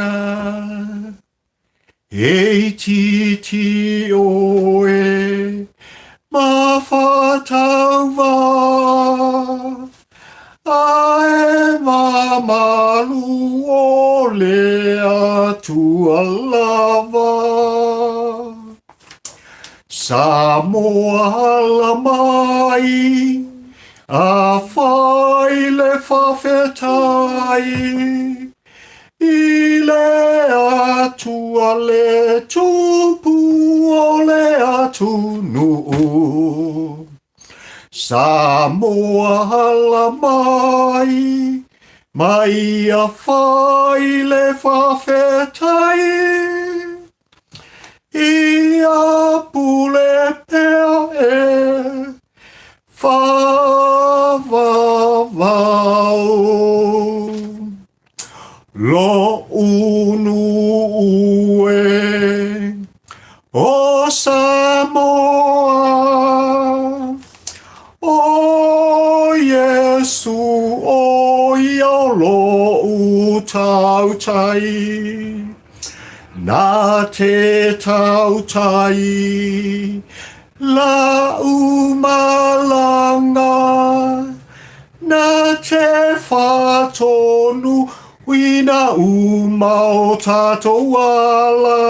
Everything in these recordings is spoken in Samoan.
malaga E itiiti oe ma Fatauva Ae mamalu o le Atua lava. Samoa ala mai, a fai le faafetai i le Atua le Tupu o le atunuu. Samoa ala mai, ma ia fai le faafetai. Ia pule pea e faavavau. Lo'u nuu e o Samoa, O Iesu o ia lo'u tautai, Na te tautai la'u malaga, Na te faatonu ina uma o tatou ala.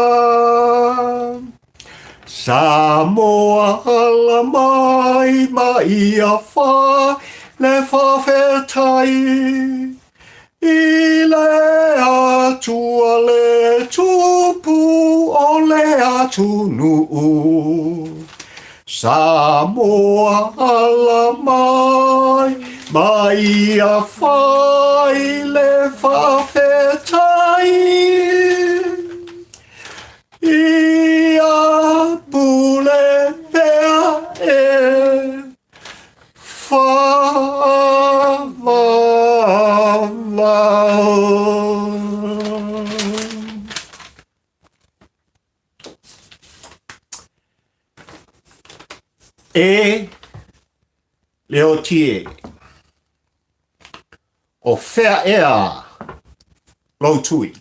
Samoa ala mai ma ia fai le faafetai i le Atua le Tupu o le atunuu. Samoa ala mai ma ia fai le faafetai. Ia pule pea e faavavau. E Leotie, o fea ea lou tui?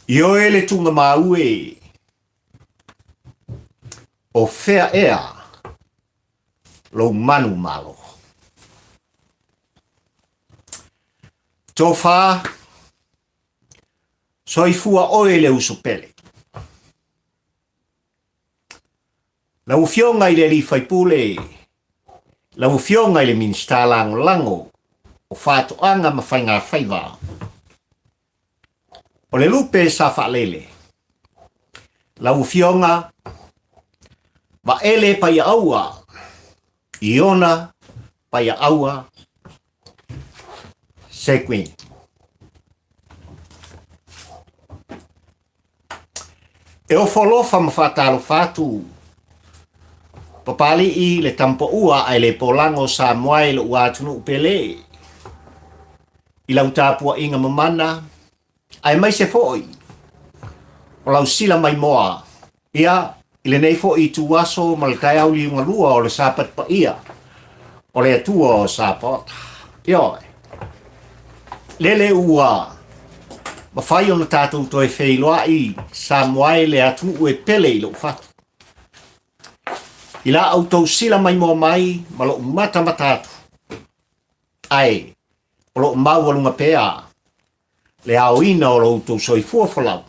Ioe le tugamau e, o fea ea lou manu malo? Tofa, soifua oe le uso pele. Lau Afioga i le Alii Faipule, lau Afioga i le Minisita Lagolago o Faatoaga ma Faigafaiva, o le lupe sa faalele, lau Afioga Vaele Paiaaua, Iona Paiaaua Seguin. E ofo alofa ma faatalofa atu Papalii le Tamapaua ae le Polago Samoa e lo'u atunuu pele i lau tapuaiga mamana aemaise foi o lau sila maimoa Ia, i lenei foi ituaso ma le taeao liugalua o le Sapati paia o le Atua o Sapaota. Ioe, lele ua mafai ona tatou toe feiloai Samoa e le atunuu e pele i lou fatu. I la outou sila maimoa mai ma lou matamata atu, ae o loo maualuga pea le aoina o lo outou soifua folau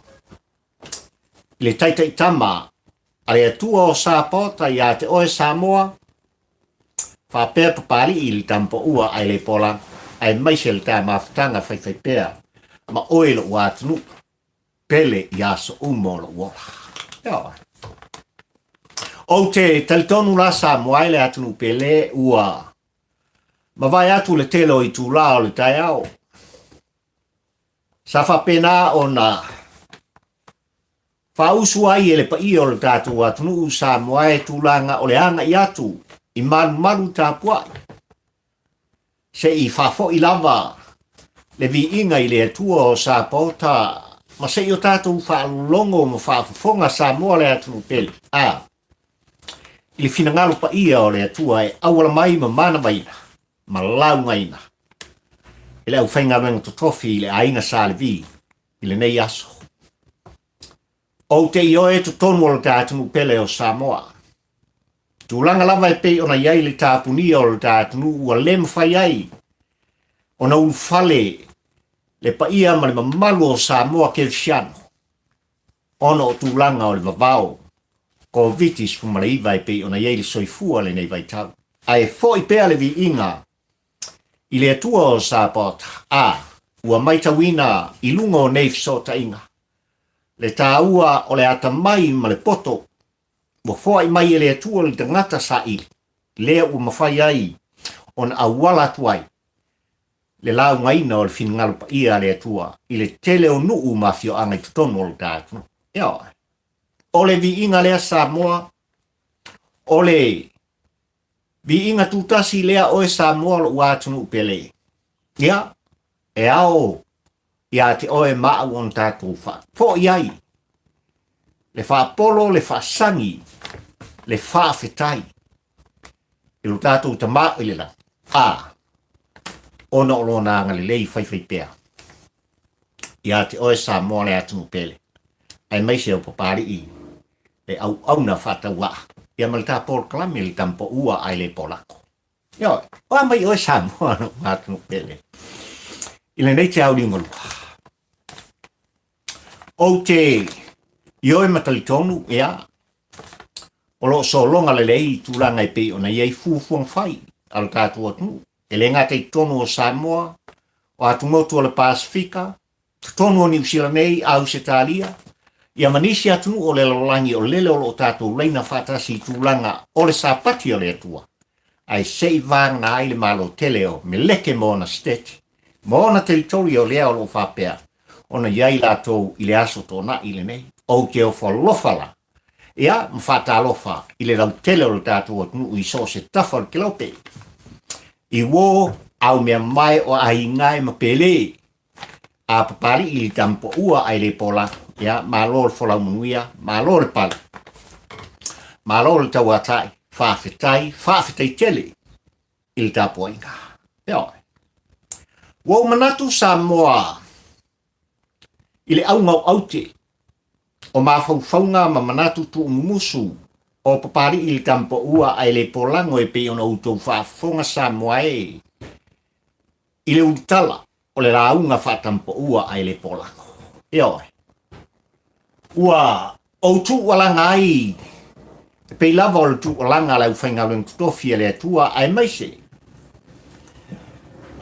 i le taitaitama a le Atua o Sapaota ia te oe Samoa, faapea Papalii i le Tamapaua ae le Pola, aemaise le ta mafutaga faifaipea ma oe lou atunuu pele i aso uma o lou ola. Ioe. Ou te talitonu la Samoa e le atunuu pele ua mavae atu le tele o itulā o le taeao. Sa faapena ona faausu ai e le paia o le tatou atunuu Samoa e tulaga o le agai atu i malumalu tapuai se i faafoi lava le viiga i le Atua o Sapaota ma se i o tatou faalogo ma faafofoga Samoa le atunuu pele a i le finagalo paia o le Atua e auala mai ma manavaina ma laugaina. e le aufaigaluega totofi i le aiga Sa Levi i lenei aso. Ou te ioe totonu o le ta atunuu pele o Samoa. Tulaga lava e pei ona i ai le tapunia o le ta atunuu ua le mafai ai ona ulufale le paia ma le mamalu o Samoa Kerisiano ona o tulaga o le vavao Koviti-19 e pei ona i ai le soifua lenei vaitau. Ae foi pea le viiga i le Atua o Sapaota, a ua maitauina i luga o nei fesootaiga le taua o le atamai ma le poto ua foai mai e le Atua le tagata saili, lea ua mafai ai ona auala atu ai le laugaina o le finagalo paia a le Atua i le tele o nuu ma afioaga i totonu o lo ta atunuu. Ioe. O le viiga lea Samoa, o le viiga tutasi lea oe Samoa lou atunuu pele. Ia, e ao ia te oe ma au ona tatou faafoi ai le faapolo, le faasagi, le faafetai i lo tatou Tama i le lagi, a ona o lona agalelei faifaipea ia te oe Samoa le atunuu pele, aemaise o Papalii le auauna faatauaa, ia ma le ta polokalame le Tamapoua ae le Polako. Ioe, o a mai oe Samoa lou atunuu pele i lenei te au liugalua. Ou te ioe ma talitonu, ia, o lo o sologa lelei i tulaga e pei ona i ai fuafuaga fai a lo tatou atunuu. E le gata i totonu o Samoa, o atumotu o le Pasefika, totonu o Niu Sila nei, Ausetalia, ia ma nisi atunuu o le lalolagi o lele o lo o tatou laina faatasi i tulaga o le Sapati o le Atua, ae se i vagana ai le Malo tele o Meleke ma ona Setete, ma ona teritori o lea o lo o faapea ona i ai latou i le aso toonai lenei. Ou te ofo alofa la, ia, ma faatalofa i le lautele o le tatou atunuu i so o se tafa o le kelope, i uō aumeamamae o aiga e ma Pele, a Papalii i le Tamapoua ae le Polago. Ia, malo le folau manuia, malo le pale, malo le tauatai, faafetai, faafetai tele i le tapuaiga. Ioe. Ua ou manatu Samoa i le auga o aute o mafaufauga ma manatu tuumumusu o Papalii i le Tamapoua ae le Polago e pei ona outou faafofoga Samoa e i le ulutala o le lauga faatampoua ae le polago. Ioe. Ua ou tuualaga ai e pei lava o le tuualaga a le aufaigaluega totofi a le Atua aemaise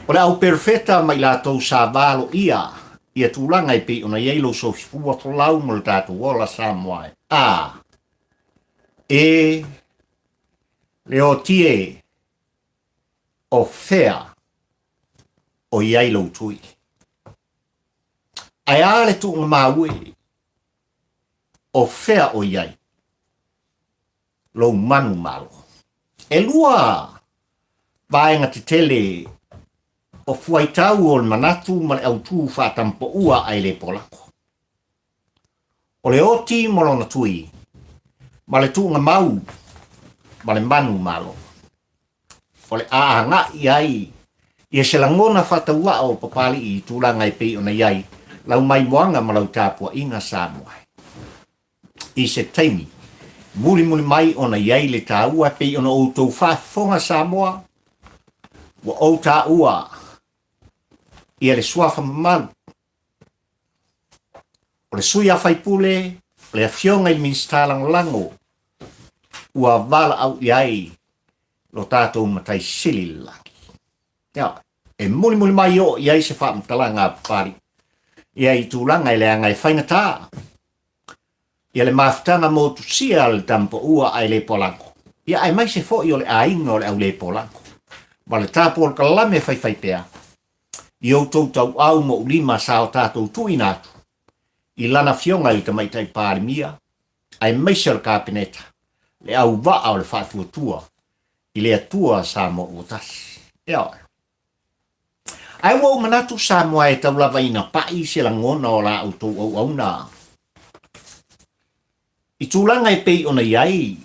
o le au perofeta ma i latou sa valoia ia tulaga e pei ona i ai lou soifua folau ma lo tatou ola Samoa e. A e le otie o fea o i ai lou tui. Ae a le tuuga maue, o fea o i ai lou manumalo. E lua vaega tetele o fuaitau o le manatu ma le autū faatampoua ae le polako. O le oti ma lona tui, ma le tuuga mau ma le manumalo. O le a agai ai ia se lagona faatauaa o Papalii i tulaga e pei ona i ai lau maimoaga ma lau tapuaiga Samoa. I se taimi mulimuli mai ona i ai le taua e pei ona outou faafofoga Samoa, ua ou taua ia le suafa mamalu o le sui a faipule, o le afioga i le Minisita Lagolago ua valaau i ai lo tatou Matai Sili i le lagi. Ia, e mulimuli mai oo i ai se faamatalaga a Papalii ia i tulaga e leaga e faigata ia le mafutaga motusia a le Tamapoua ae le Polago, ia aemaise foi o le aiga o le Aulepolago ma le tapolokalame faifaipea i outou tauau ma ulima sa o tatou tuuina atu i lana afioga i le Tamaitai Palemia aemaise o le Kapeneta, le auvaa o le faatuatua i le Atua Samoa ua tasi. Ioe. Ae ua ou manatu Samoa e tau lava ina pai se lagona o la outou auauna i tulaga e pei ona i ai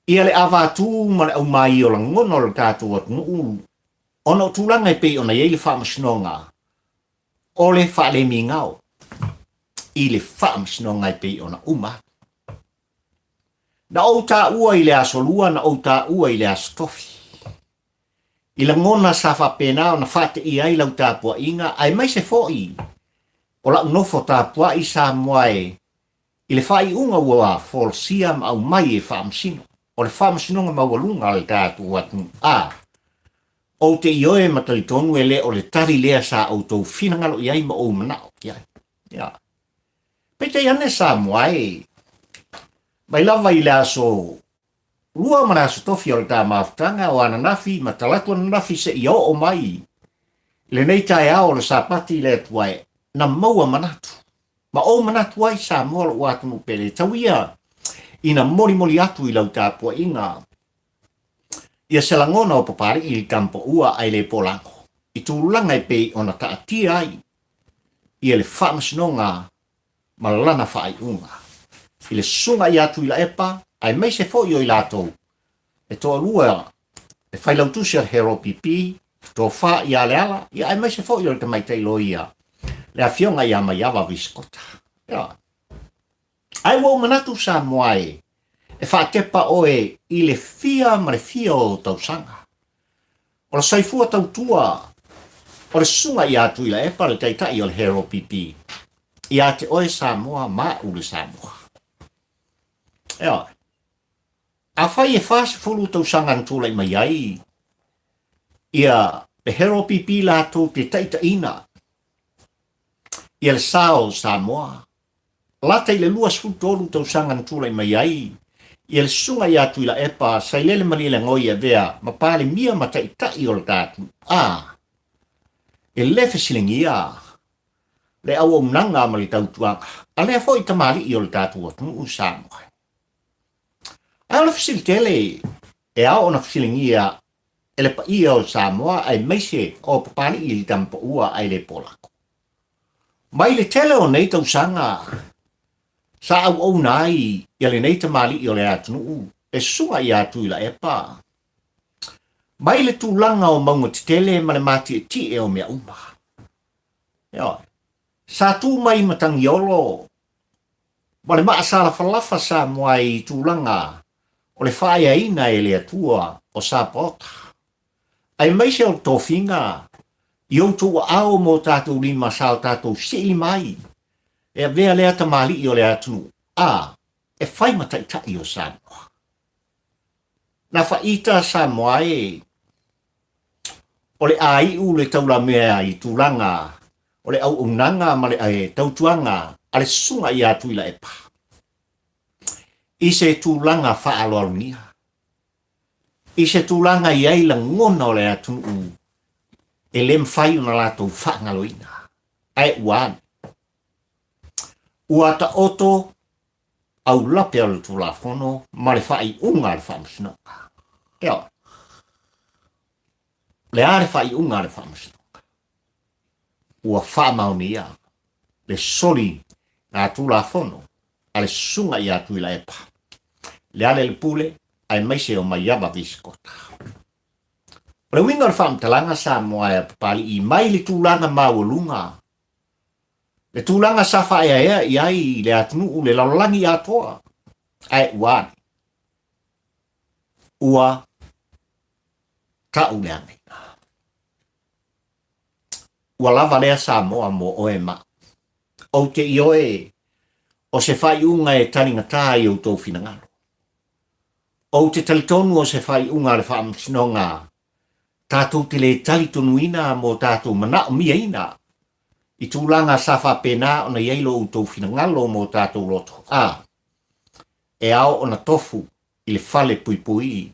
ia le avatū ma le aumaī o lagona o le tatou atunuu. Ona o tulaga e pei ona i ai le faamasinoga o le faalemigao i le faamasinoga e pei ona uma atu. Na ou taua i le Aso Lua, na ou taua i le Aso Tofi. I lagona sa faapena ona faateia ai lau tapuaiga aemaise foi o lau nofo tapuai Samoa e i le faaiuga ua folasia ma aumai e faamasino o le Faamasinoga Maualuga a le tatou atunuu. A Ou te ioe ma talitonu e le o le tali lea sa outou finagalo i ai ma ou manao i ai. Ia. Peitai ane Samoa e, mai lava i le aso Lua ma le aso Tofi o le ta mafutaga o ananafi ma talaatu ananafi seia oo mai i lenei taeao o le Sapati i le Atua e na maua manatu ma ou manatu ai Samoa lou atunuu pele tau ia ina molimoli atu i lau tapuaiga ia se lagona o Papalii i le Tamapaua ae le Polago i tulaga e pei ona taatia ai ia le faamasinoga ma lana faaiuga i le susuga ia Tuilaepa aemaise foi o i latou e toalua e failautusi a le Hero PP, Tofa ia Leala, ia aemaise foi o le tamaitai loia le afioga ia Maiava Visikota. Ia. Ae ua ou manatu Samoa e, e faatepa oe i le fia ma le fia o tausaga. O le soifua tautua o le susuga ia Tuilaepa le taitai o le Hero PP ia te oe Samoa ma au le Samoa. Ioe. Afai e 40 tausaga na tulai mai ai ia le Hero PP latou te taitaiina ia le sa o Samoa, Lata i le 23 tausaga na tulai mai ai ia le susuga ia Tuilaepa Sailele Malielegaoi e avea ma Palemia ma Taitai o le ta atunuu. A, e le fesiligia le auaunaga ma le tautuaga a lea foi tamalii o le tatou atunuu Samoa. Ae o le fesili tele e ao ona fesiligia e le paia o Samoa aemaise o Papalii i le Tamapaua ae le Polako. Mai le tele o nei tausaga sa auauna ai ia lenei tamalii o le atunuu e susuga ia Tuilaepa, mai le tulaga o mauga tetele ma le matietie o mea uma. Ioe. Sa tu mai Matagiolo ma le maasalafalafa Samoa i tulaga o le faaeaina e le Atua o Sapaota. Aemaise o le tofiga i outou aao ma o tatou lima sa o tatou siilima ai e avea lea tamalii o le atunuu a e fai ma taitai o Samoa. Na faita Samoa e o le a iu le taulamea i tulaga o le auaunaga ma le tautuaga a le susuga ia Tuilaepa i se tulaga faaaloalogia. I se tulaga i ai lagona o le atunuu e le mafai ona latou faagaloina. Ae ua ane. Ua taoto aulape o le Tulafono ma le faaiuga a le Faamasinoga. Ioe. O le a le faaiuga a le Faamasinoga? Ua faamaonia le soli a Tulafono a le susuga ia Tuilaepa, Lealailepule aemaise o Maiava Visikota. O le uiga o le faamatalaga Samoa e a Papalii mai le tulaga maualuga, le tulaga sa faaeaea i ai le atunuu le lalolagi atoa, ae ua ane, ua tauleagaina. Ua lava lea Samoa mo oe ma au. Ou te ioe o se faaiuga e taligata i outou finagalo. Ou te talitonu o se faaiuga a le Faamasinoga tatou te le talitonuina mo tatou manaomiaina i tulaga sa faapena ona i ai lo outou finagalo mo tatou loto, a e ao ona tofu i le fale puipui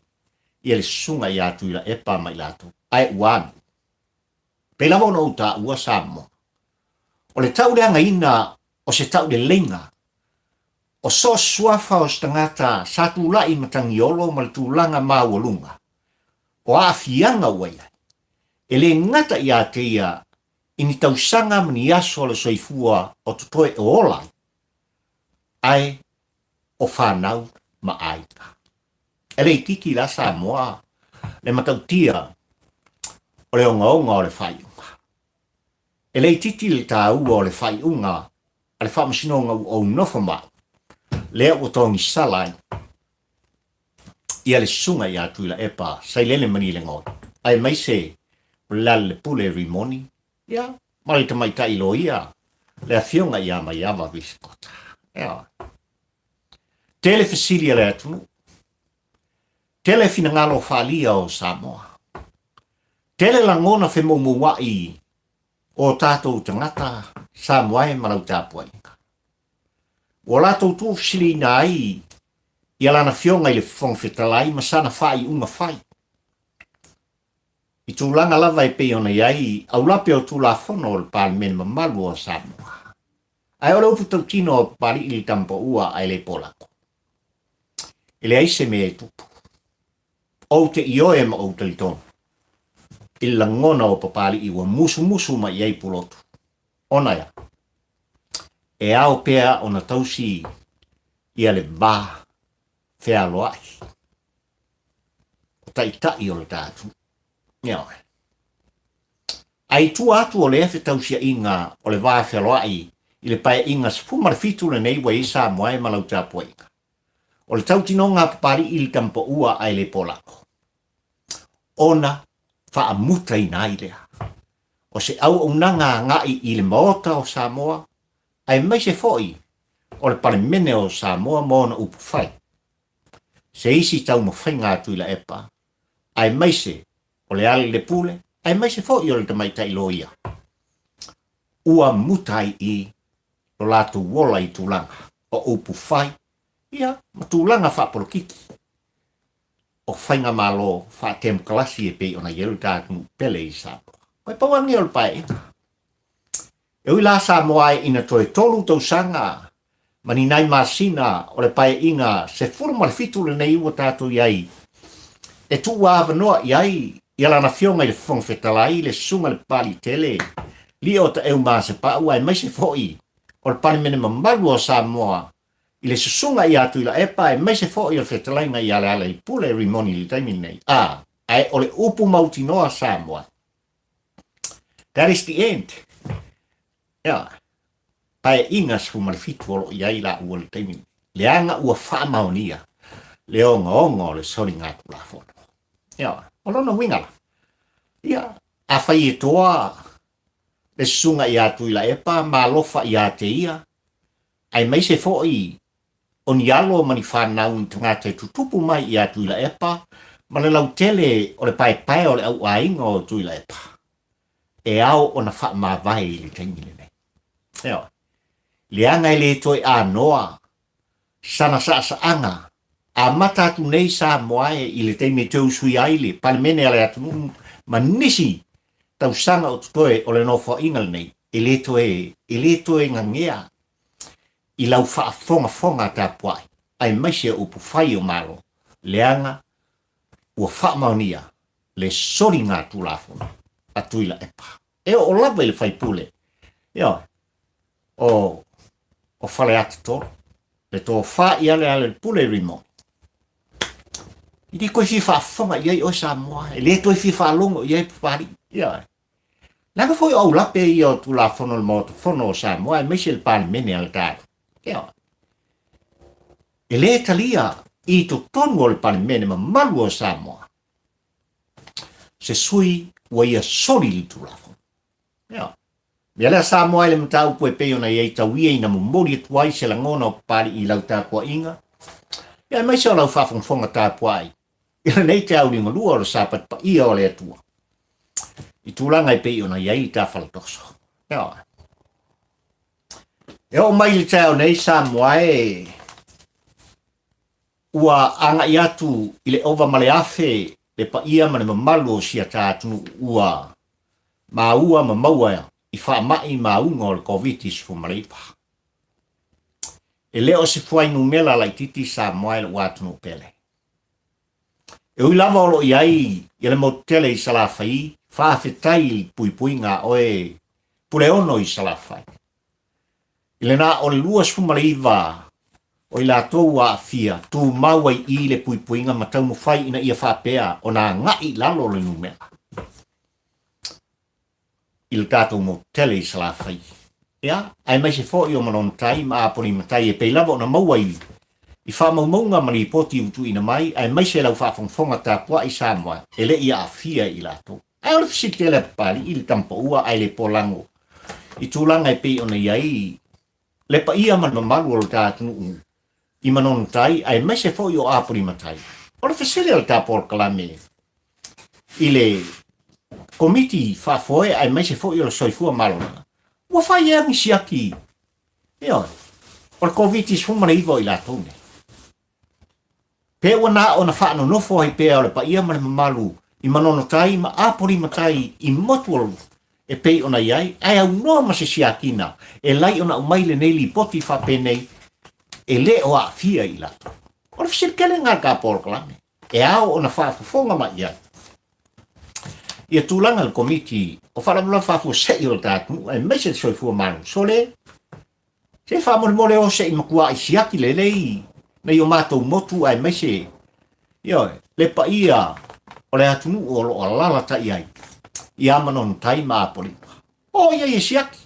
ia le susuga ia Tuilaepa ma i latou. Ae ua ane. Pei lava ona ou taua Samoa, o le tauleagaina o se tauleleiga o so o se suafa o se tagata sa tulai matagiolo ma le tulaga maualuga o aafiaga ua i ai, e le gata ia te ia i ni tausaga ma ni aso o le soifua o totoe o ola ai, ae o fanau ma aiga. E le itiiti la Samoa le matautia. O le ogaoga o le faaiuga. E le itiiti le taua o le faaiuga a le Faamasinoga ua ou nofo ma au, lea ua togisala ai ia le Susuga ia Tuilaepa Sailele Malielegaoi, aemaise o Lealailepule Rimoni, ia, ma le tamaitai loia, le Afioga ia Maiava Risikota. Ioe. Tele fesili a le atunuu. Tele finagalo faaalia o Samoa. Tele lagona femoumoua'i o tatou tagata Samoa e ma lau tapuaiga. Ua latou tuufesiliina ai ia lana Afioga i le Fofoga Fetalai ma sana faaiuga fai. I tulaga lava e pei ona i ai aulape o Tulafono o le Palemene mamalu o Samoa. Ae o le upu tautino a Papali'i le Tamapaua ae le Polako. E leai se mea e tupu. Ou te ioe ma ou talitonu i le lagona o Papali'i ua musumusu mai i ai Pulotu. Ona ea? E ao pea ona tausi ia le va fealoai o taitai o le ta atunuu. Ioe. A i tua atu o lea fetausiaiga o le va fealoai i le Paeaiga 17 lenei ua i ai Samoa e ma lau tapuaiga, o le tautinoga a Papali'i i le tamapaua ae le polako, ona faamutaina ai lea o se auaunaga agai i le Maota o Samoa aemaise foi o le Palemene o Samoa ma ona upufai, se isi taumafaiga a Tuilaepa aemaise o Lealailepule aemaise foi o le tamaitai loia ua muta ai i lo latou ola i tulaga o upufai, ia, ma tulaga faapolokiki o faigamalo faatemokarasi e pei ona i ai lo ta atunuu pele i Samoa. Ua pau lava lenei o le paeaiga. E ui la Samoa ai ina toe 3 tausaga ma ni nai masina o le Paeaiga 17 lenei ua tatou i ai e tuuavanoa i ai ia lana Afioga i le Fofoga Fetalai, le Susuga i le Papaliitele Lio Taeu Masepau aemaise foi o le Palemene mamalu o Samoa i le Susuga ia Tuilaepa aemaise foi o le Fetalaiga ia Lealailepule Rimoni i le taimi lenei. A, ae o le upu mautinoa Samoa, that is the end. Ioe. Paeaiga 17 o lo o i ai laua i le taimi lenei, leaga ua faamaonia le ogaoga o le soligatulafono. Ioe. O lona uiga la, ia, afai e toa le susuga ia Tuilaepa ma alofa ia te ia, aemaise foi o ni alo ma ni fanau ni tagata e tutupu mai ia Tuilaepa ma le lautele o le paepae o le auaiga o Tuilaepa, e ao ona faamavae i le taimi lenei. Ioe. Leaga e le toe anoa sana saasaaga amata atu nei Samoa e i le taimi e toe usuia ai le Palemene a le atunuu ma nisi tausaga o totoe o le nofoaiga lenei, e le toe, e le toe gagea i lau faafogafoga tapuai, aemaise o upufai o Malo, leaga ua faamaonia le soligatulafono a Tuilaepa. E oo lava i le faipule, ioe, o, o Faleata 3, le tofa i Alealepule Rimoni. E le toe fia faafofoga i ai oe Samoa, e le toe fia faalogo i ai Papalii. Ioe. Leaga foi o aulape ia o Tulafono o le Maota Fono o Samoa aemaise le Palemene a le tatou. Ioe. E le talia i totonu o le Palemene mamalu o Samoa se sui ua ia soli le Tulafono. Ioe. Mea lea Samoa i le mataupu e pei ona i ai tau ia ina momoli atu ai se lagona o Papalii i lau tapuaiga, ia aemaise o lau faafogafoga tapuai i lenei te auligalua o le Sapati paia o le Atua i tulaga e pei ona i ai le tafalatoso. Ioe. E oo mai i le taeao nei Samoa e ua agai atu i le ova ma le afe le paia ma le mamalu o si a ta atunuu ua maua ma maua i faamai ma auga o le Koviti-19. E le o se fuainumera laitiiti Samoa e lou atunuu pele. E ui lava o lo o i ai ia le motu tele i Salafai, faafetai i le puipuiga a oe Puleono i Salafai. I le na o le 29 o i latou ua aafia, tumau ai i le puipuiga ma taumafai ina ia faapea ona agai i lalo le numera. i le tatou motu tele i Salafai. Ia, aemaise foi o Manono Tai ma Apolima Tai e pei lava ona maua i i faamaumauga ma lipoti ua tuuina mai, aemaise lau faafogafoga tapuai Samoa e le i aafia i latou. Ae o le fesili tele a Papalii le tamapaua ae le polago i tulaga e pei ona i ai le paia ma le mamalu o lo ta atunuu i Manono Tai aemaise foi o Apolima Tai. O le fesili a le ta polokalame i le Komiti Faafoe aemaise foi o le Soifua Maloloina, ua fai ea ni siaki, ioe, o le Koviti-19 o i latou nei? Pe ua na ona faanonofo ai pea o le paia ma le mamalu i Manono Tai ma Apolima Tai i motu o e pei ona i ai, ae aunoa ma se siakina e lai ona aumai lenei lipoti faapenei e le o aafia i latou. O le fesili tele lena a le ta polokalame e ao ona faafofoga mai i ai ia tulaga le Komiti o Faalavelave Faafuasei o le ta atunuu aemaise le soifua maloloina. Sole, Se faamolemole o se i matuaʻi siaki lelei nei o matou motu aemaise, ioe, le paia o le atunuu o lo o alaalatai ai ia Manono Tai ma Apolima. O ia e siaki.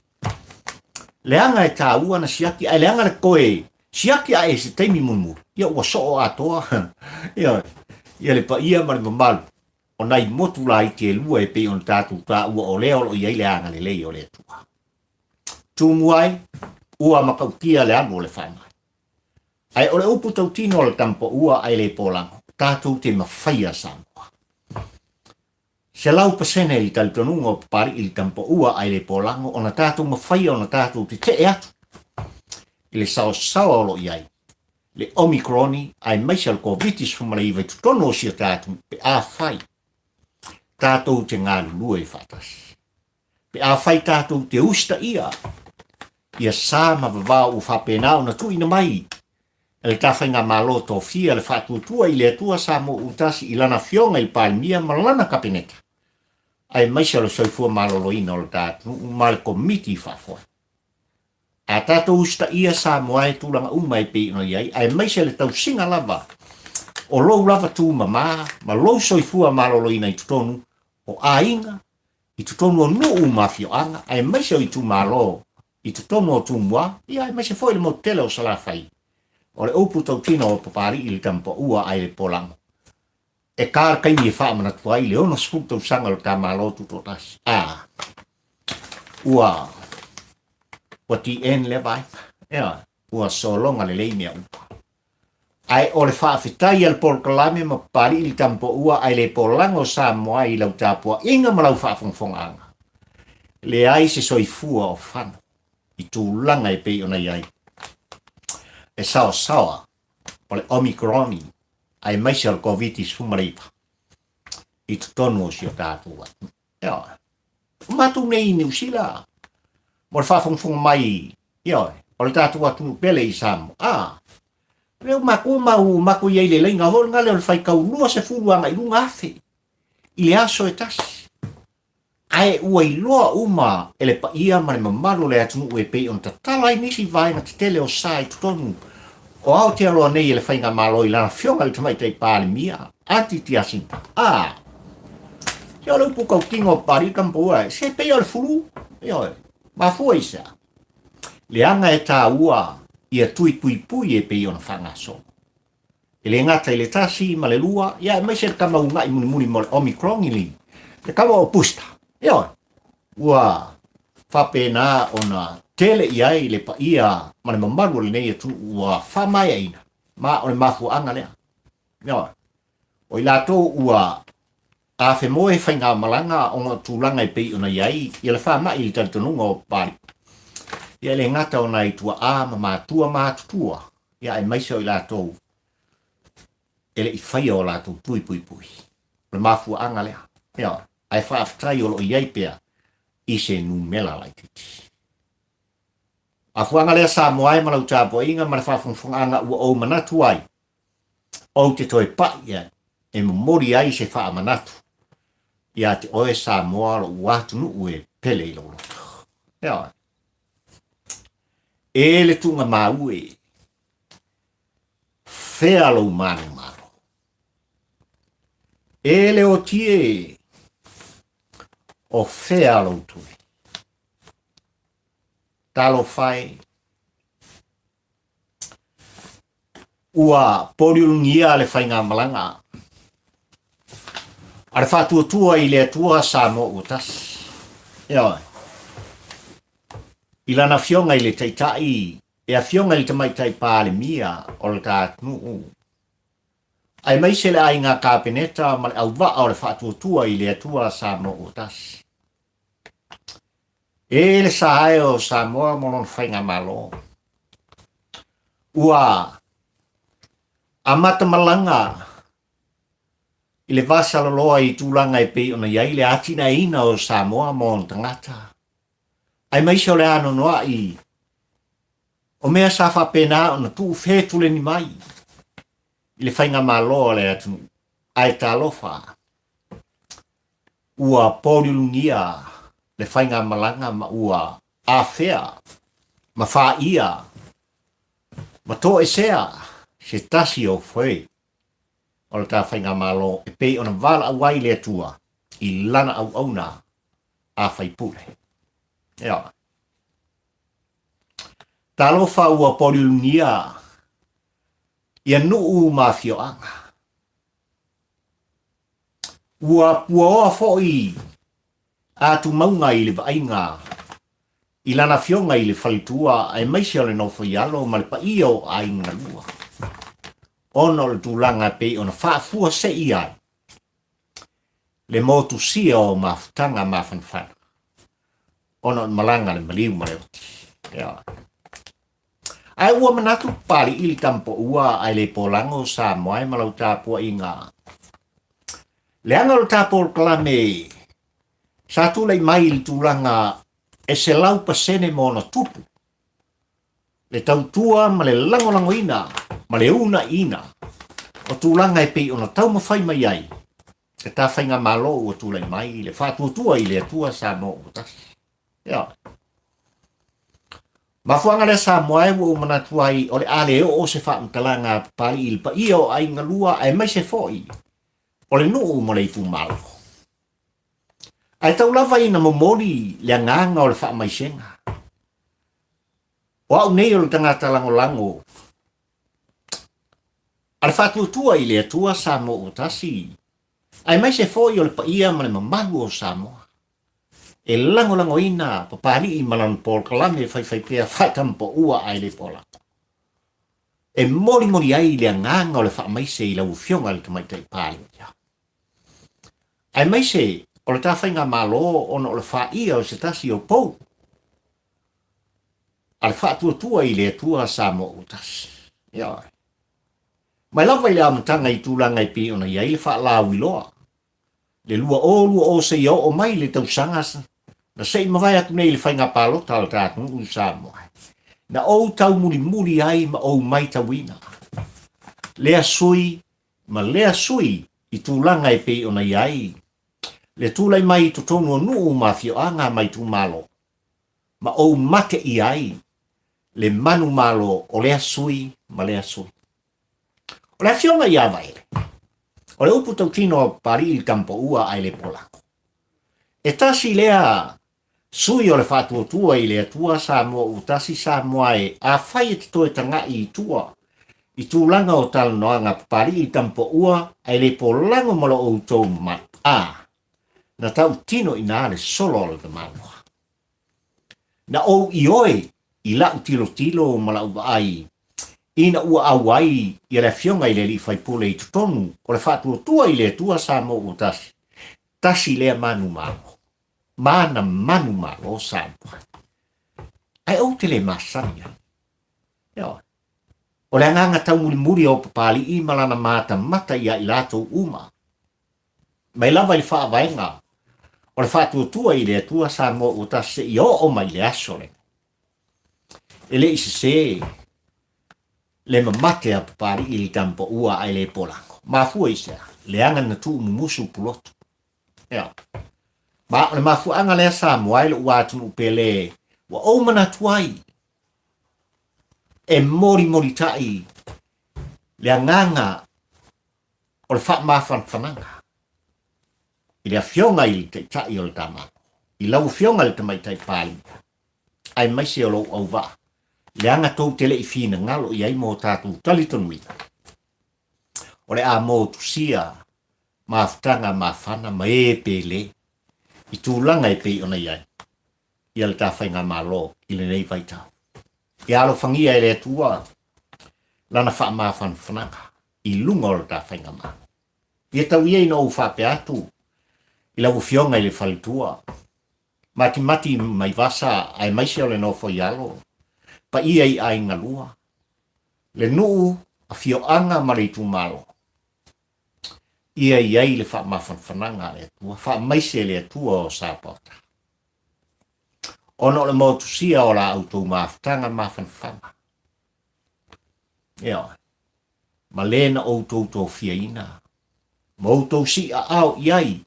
Leaga e taua na siaki, ae leaga le toe siaki ae i se taimi mulimuli, ia ua soo atoa, ioe, ia le paia ma le mamalu o nai motu laiti e lua e pei ona tatou taua o lea o lo o i ai le agalelei o le Atua. Tumu ai, ua matautia le alu o le faamai. Ae o le upu tautino a le tamapaua ae le polago, tatou te mafaia Samoa. 100% le talitonuga o Papali'i i le tamapaua ae le polago ona tatou mafaia ona tatou tetee atu i le saosaoa o lo o i ai le Omicroni aemaise o le Koviti-19 i totonu o si o ta atunuu pe afai tatou te galulue faatasi. Pe afai tatou te usitaia ia sa ma vavao ua faapena ona tuuina mai e le ta faigamalo tofia le faatuatua i le Atua Samoa Utasi i lana Afioga i le Palemia ma lana Kapeneta, aemaise o le soifua maloloina o le ta atunuu ma le Komiti Faafoe. A tatou usitaia Samoa e tulaga uma e pei ona i ai, aemaise le tausiga lava o lou lava tumama ma lou soifua maloloina i totonu o aiga, i totonu o nuu ma afioaga, aemaise o itumalo i totonu o Tumua, ia aemaise foi le motu tele o Salafai. O le upu tautino o Papali'i le Tamapaua ae le Polago. E ka le taimi e faamanatu ai le 60 tausaga o le ta Malo Tutoatasi. A, ua, ua TN lea vaega. Ioe, ua sologa lelei mea uma. Ae o le faafetai a le polokalame ma Papali'i le Tamapaua ae le polago Samoa i lau tapuaiga ma lau faafogafogaaga. Leai se soifua o fano i tulaga e pei ona i ai. E saosaoa o le Omicroni aemaise o le Koviti-19 i totonu o si o tatou atunuu. Ioe. O matou nei i Niu Sila, mo le faafogafoga mai, ioe, o le tatou atunuu pele i Samoa. A, lea ua matou mau, matou i ai i le laina foi lena lea o le faitau 20 agai i luga afe i le aso e tasi. Ae ua iloa uma e le paia ma le mamalu o le atunuu e pei ona tatala ai nisi vaega tetele o sa i totonu o Aotearoa nei e le Faigamalo i lana Afioga i le Tamaitai Palemia, Ati Tiasinta. A, se o le upu tautino o Papalii Tamapaua, se pei o le fulu, ioe, mafua i se a? Leaga e taua ia tui puipui e pei ona faagasolo. E le gata i le tasi ma le lua, ia aemaise le tama una'i mulimuli ma o le Omicron i le tama o booster. Ioe, ua faapena ona tele i ai le paia ma le mamalu o lenei atunuu ua faamaeaina, ma o le mafuaaga lea. Ioe, o i latou ua afemoe faigamalaga ona o tulaga e pei ona i ai ia le faamai i le talitonuga o Papalii. Ia e le gata o nai tuaa ma matua matutua, ia aemaise o i latou e le i faia o latou tui puipui. O le mafuaaga lea. Ioe, ae faafetai o lo o i ai pea i se numera laitiiti. Mafuaaga lea Samoa e ma lau tapuaiga ma le faafogafogaaga ua ou manatu ai ou te toe pai ai e momoli ai se faamanatu ia te oe Samoa lou atunuu e pele i lou loto. Ioe. E le tuugamau e, fea lou manumalo? E le oti e, o fea lou tuli? Talofa e! Ua pōliulugia le faigamalaga a le faatuatua i le Atua Samoa ua tasi. Ioe. I lana afioga i le Taitai, e afioga i le Tamaitai Palemia o le ta atunuu, aemaise le aiga Kapeneta ma le auvaa o le faatuatua i le Atua Samoa ua tasi. E le sa ae o Samoa mo lona faigamalo. Ua amata malaga i le vasaloloa i tulaga e pei ona i ai le atinaeina o Samoa ma ona tagata, aemaise o le anoanoai o mea sa faapena ona tuufetuleni mai i le faigamalo a le atunuu. Ae talofa, ua pōliulugia le faigamalaga ma ua afea ma faia ma toesea se tasi o foe o le ta faigamalo e pei ona valaau ai le Atua i lana auauna a faipule. Ioe. Talofa ua pōliulugia ia nuu ma afioaga. Ua puaoa foi a Tumauga i le vaaiga i lana afioga i le faletua aemaise o le nofoialo ma le paia o aiga lua, ona o le tulaga e pei ona faafuasei ai le motusia o mafutaga mafanafana ona o le malaga a le maliu ma le oti. Ioe. Ae ua manatu Papali'i le tamapoua ae le polago Samoa e ma lau tapuaiga. Leaga o le ta polokalame sa tulai mai i le tulaga e 100% ma ona tupu le tautua ma le lagolagoina ma le uunaiina o tulaga e pei ona taumafai mai ai le ta faigamalo ua tulai mai i le faatuatua i le Atua Samoa ua tasi. Ioe. Mafuaaga lea Samoa e ua ou manatu ai o le a le oo se faamatalaga a Papali'i i le paia o aiga lua aemaise foi o le nuu ma le itumalo. Ae tau lava ina momoli le agaga o le faamaisega. O au nei o le tagata lagolago a le faatuatua i le Atua Samoa ua tasi, aemaise foi o le paia ma le mamalu o Samoa. E lagolagoina Papali'i ma lana polokalame faifaipea faatamapaua ae le poalago. E molimoli ai le agaga o le faamaise i lau Afioga i le Tamaitai Palemia. Aemaise o le ta faigamalo ona o le faia o se tasi o pou a le faatuatua i le Atua Samoa ua tasi. Ioe. Mai lava i le amataga i tulaga e pei ona i ai le faalauiloa le 2020 seia oo mai le tausaga na se i mavae atu nei i le faiga palota a le ta atunuu i Samoa, na ou taumulimuli ai ma ou maitauina lea sui ma lea sui i tulaga e pei ona i ai le tulai mai i totonu o nuu ma afioaga ma itumalo, ma ou mate ʻia ai le manumalo o lea sui ma lea sui. O le afioga ia Vaele, o le upu tautino a Papali'i i le tamapaua ae le polago. E tasi lea sui o le faatuatua i le Atua Samoa ua tasi Samoa e afai e te toe taga'i i tua i tulaga o talanoaga a Papali'i i le tamapaua ae le polago ma lo outou mamalu. A, na tautino i na le solo o le tamaloa. Na ou ioe i la'u tilotilo ma la'u vaai ina ua auai ia le Afioga i le Alii Faipule i totonu o le faatuatua i le Atua Samoa ua tasi, tasi lea manumalo, mana manumalo Samoa. Ae ou te le masani ai. Ioe. O le agaga taumulimuli o Papali'i ma lana matamata ia i latou uma. Mai lava i le faavaega o le faatuatua i le Atua Samoa ua tasi seia oo mai i le aso lenei. E le i sese le mamate a Papali'i i le tamapaua ae le polago. Mafua i se a? Leaga na tuumumusu pulotu. Ea. Ma o le mafuaaga lea Samoa e lou atunuu pele ua ou manatu ai e molimolitai le agaga o le faamafanafanaga i le Afioga i le Taitai o le Tamalo, i lau Afioga i le Tamaitai Palemia. aemaise o lou auvaa, leaga tou te le i finagalo i ai mo tatou talitonuina. O le a motusia mafutaga mafana ma e pele i tulaga e pei ona i ai ia le ta faigamalo i lenei vaitau. Ia alofagia e le Atua lana faamafanafanaga i luga o le ta faigamalo. Ia tau ia ina ou faapea atu i lau Afioga i le Faletua, matimati mai vasa aemaise o le nofo i alo, paia i aiga lua, le nuu, afioaga ma le itumalo. Ia i ai le faamafanafanaga a le Atua, faamaise le Atua o Sapaota. Ona o le motusia o la outou mafutaga mafanafana. Ioe. Ma le na outou tofiaina, ma outou siiaao i ai,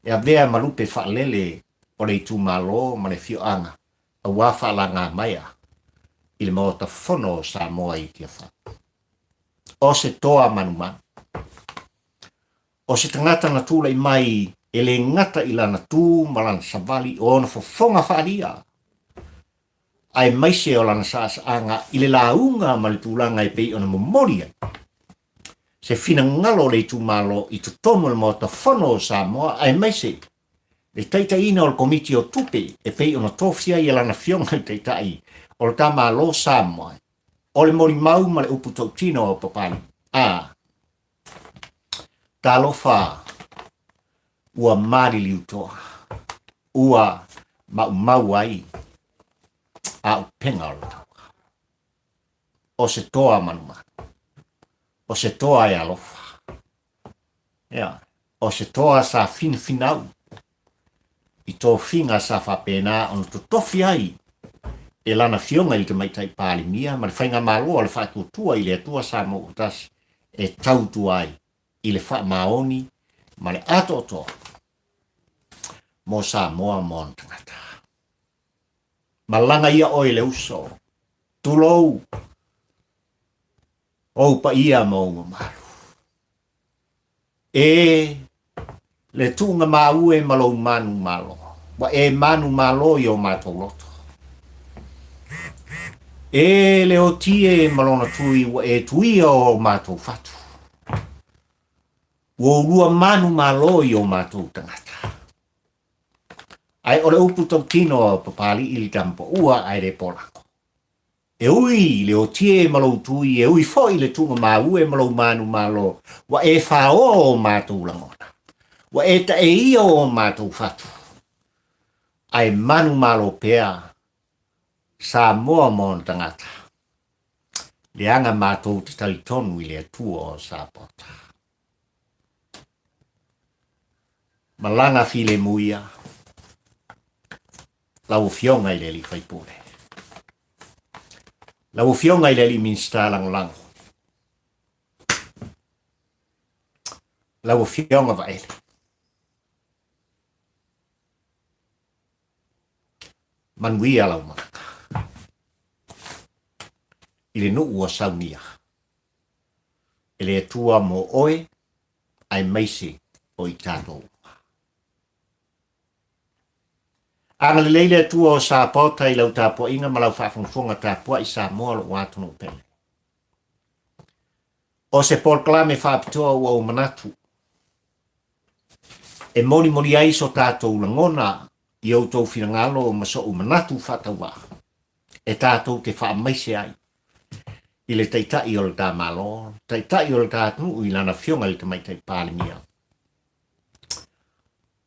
e avea ma lupe faalele o le itumalo ma le afioaga aua faalagamaea i le Maota Fono o Samoa i Tiafau. O se toa manumanu. O se tagata na tulai mai e le gata i lana tu ma lana savali o ona fofoga faaalia, aemaise o lana saasaaga i le lauga ma le tulaga e pei ona momoli ai se finagalo o le itumalo i totonu o le Maota Fono o Samoa, aemaise le taitaiina o le Komiti o Tupe e pei ona tofia ai e lana Afioga i le Taitai o le ta Malo Samoa, o le molimau ma le upu tautino a Papalii. A Talofa ua maliliutoa, ua maumau ai auupega o le taua. O se toa manumanu, o se toa e alofa, Ioe, o se toa sa finafinau i tofiga sa faapena ona totofi ai e lana Afioga i le Tamaitai Palemia ma le Faigamalo a le Faatuatua i le Atua Samoa ua Tasi e tautua ai i le faamaoni ma le atoatoa mo Samoa ma ona tagata. Malaga ia oe le uso, tulou ou paia ma ou mamalu. E le tuuga maue ma lou manumalo, ua e manumalo i o matou loto. E le oti e ma lona tui, ua e tuia o matou fatu. Ua ulua manumalo i o matou tagata. Ae o le upu tautino a Papalii i le tamapaua ae le polago. E ui i le otie ma lou tui, e ui foi i le tuuga maue ma lou manumalo, ua e faoa o matou lagona, ua e taeia o matou fatu, ae manumalo pea Samoa ma ona tagata, leaga matou te talitonu i le Atua o Sapota. Malaga filemu ia. Lau Afioga i le Alii Faipule. Lau Afioga i le Alii Minisita Lagolago. Lau Afioga Vaele. Manuia lau malaga i le nuu ua saunia e le Atua mo oe aemaise o i tatou uma. Agalelei le Atua o Sapota i lau tapuaiga ma lau faafogafoga tapuai Samoa lou atunuu pele. O se polokalame faapitoa ua ou manatu e molimoli ai so tatou lagona i outou finagalo ma so'u manatu faatauvaa e tatou te faamaise ai i le Taitai o le ta Malo, Taitai o le ta atunuu i Lana Afioga i le Tamaitai Palemia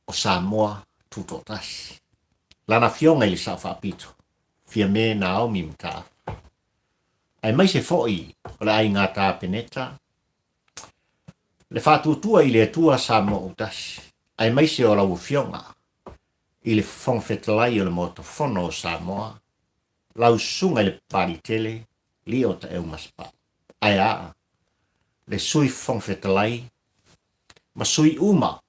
o Samoa Tutoatasi. Lana Afioga i le Sao Faapito, Fiame Naomi Mataafa, aemaise foi o le Aiga Kapeneta, le Faatuatua i le Atua Samoa Autasi, aemaise o lau Afioga i le Fofoga Fetalai o le Maota Fono o Samoa, lau Susuga i le Papalitele, Lio Taeu Masepau. Ae a le Sui Fofoga Fetalai ma sui uma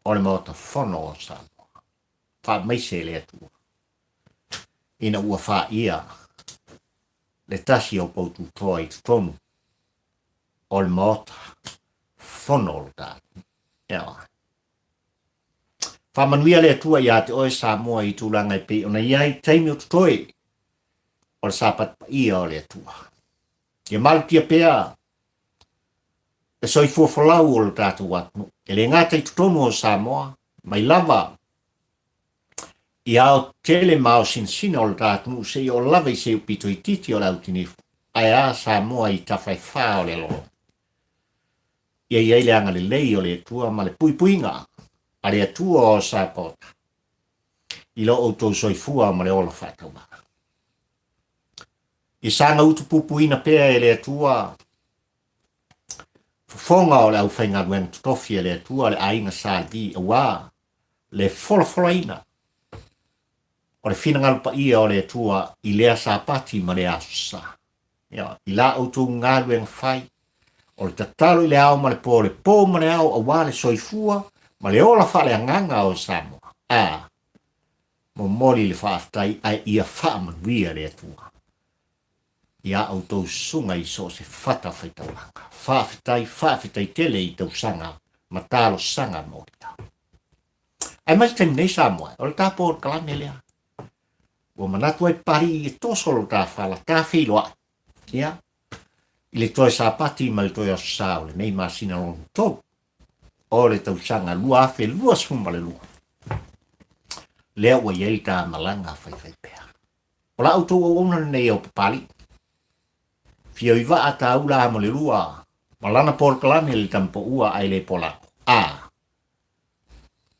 o le Maota Fono o Samoa. Faamaise e le Atua ina ua faia le tasi o poututoa i totonu o le Maota Fono o lo ta atunuu. Faamanuia le Atua ia te oe Samoa i tulaga e pei ona i ai taimi o totoe o le Sapati paia o le Atua. Ia malutia pea le soifua folau o lo tatou atunuu, e le gata i totonu o Samoa, mai lava i ao tele ma ao sinasina o lo ta atunuu seia oo lava i se pito itiiti o le autinifu, ae a Samoa i tafa e fa o le lalolagi. Ia i ai le agalelei o le Atua ma le puipuiga a le Atua o Sapaota i lo outou soifua ma le ola faatauvaa. Ia saga utupupuina pea e le Atua fofoga o le aufaigaluega totofi a le Atua le aiga Sa Levi auā le folafolaina o le finagalo paia o le Atua i lea Sapati ma lea Aso Sa. Ia, i la outou galuega fai, o le tatalo i le ao ma le po, le po ma le ao auā le soifua ma le ola faaleagaga o Samoa. A, momoli le faafetai ae ia faamanuia le Atua i a outou susuga i so o se fata faitaulaga. Faafetai, faafetai tele i tausaga ma talosaga molia. Ae mai le taimi nei Samoa, o le ta polokalame lea. Ua manatu ai Papalii e toso lo ta fala, ta feiloai. Ia, i le toe Sapati ma le toe Aso Sa o lenei masina lona tolu o le tausaga 2022. Lea ua i ai le ta malaga faifaipea. O la outou auauna lenei o Papalii. Fia i vaa tāula mo le lua ma lana polokalame le tamapoua ae le polako. A,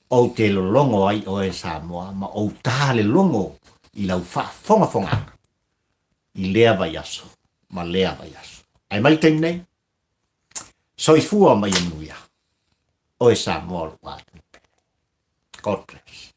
ou te lologo ai oe Samoa ma ou tā le logo i lau faafogafogaaga i lea vaiaso ma lea vaiaso. Ae mai le taimi nei, soifua ma ia manuia oe Samoa o lou atunuu pele. God bless.